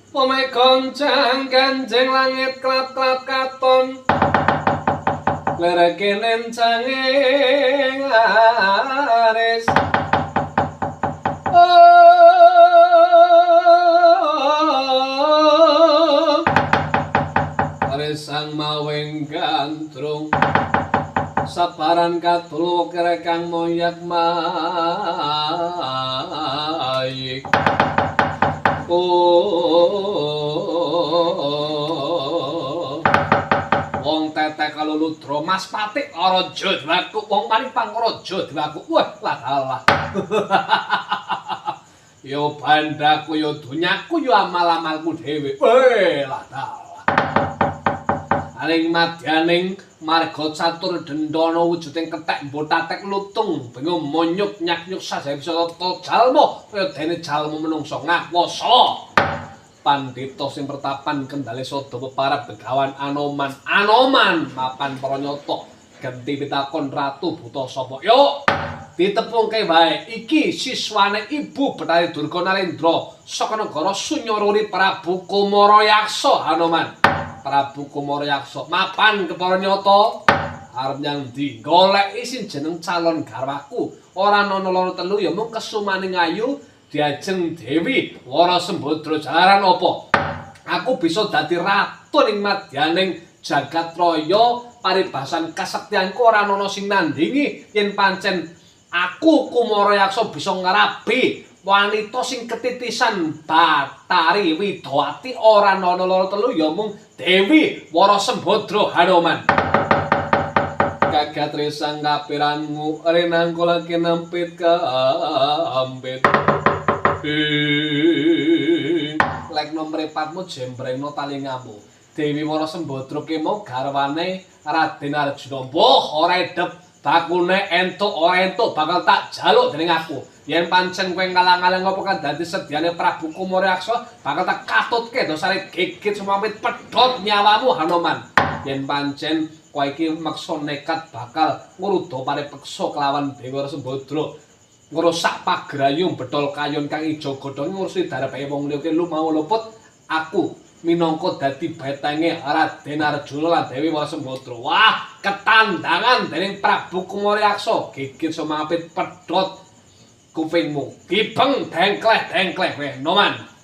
Pome goncang ganjeng langit klap-klap katon. Lereke nencange aris. Oh. Aris sang maweng gandrung. Sabaran katulu kere kang moyak mayik. Oh. Wong tetek kaluludra Mas Patik Raja Dwaku, wong maring pangaraja Dwaku. Wah, lah dalah. Ya bandaku, ya dunyaku, ya amal-amalku dhewe. Weh, lah dalah. Aning madyaning marga catur dendana wujuding kethek mbotatek lutung bengo monyuk nyak-nyuk sajae bisa tata jalma kaya dene jalma menungsa ngakwasa. Pandhita sing pertapan kendale sada peparab begawan Anoman. Anoman mapan pranyata genti pitakon ratu buta sapa. Yo ditepungke wae iki siswane Ibu Bathari Durga Narendra saka negara Sunyaruri Prabu Kumara Yaksa. Hanoman Prabu Kumara Yaksa mapan kepara nyata arep nyang ndi goleki sing jeneng calon garwaku ora ana loro telu ya mung kesumaning ayu diajeng Dewi Wara Sembadra jalaran apa aku bisa dadi ratu ning madyaning jagat raya paribasan kasektianku ora ana sing nandingi yen pancen aku Kumara Yaksa bisa ngrabi wanita sing ketitisan Bathari Widowati ora ana loro telu ya mung Dewi Wara Sembadra. Hanoman kagat resang kapiranmu renang kula kinempit kampit. Lekno mripatmu jembrengno talingamu. Dewi Wara Sembadra ki mau garwane Raden Arjuna. Mbuh ora edep bakune entuk ora entuk bakal tak jaluk dening aku. Yen pancen kowe ngalang-alang apa kan dadi sedyane Prabu Kumara Yaksa bakal tak katutke dosane gigit sumamit pedhot nyawamu Hanoman. Yen pancen kowe iki meksa nekat bakal ngruda paripeksa kelawan Dewi Wara Sembadra ngrusak pagrayu betol kayon kang ijo godhonge ngurusi darape wong liya ki lu mau luput aku minangka dadi betenge Raden Arjuna lan Dewi Wara Sembadra. Wah, ketandangan dening Prabu Kumara Yaksa gigit sumapit pedhot kupingmu. Kibeng dengkleh-dengkleh kowe, Noman.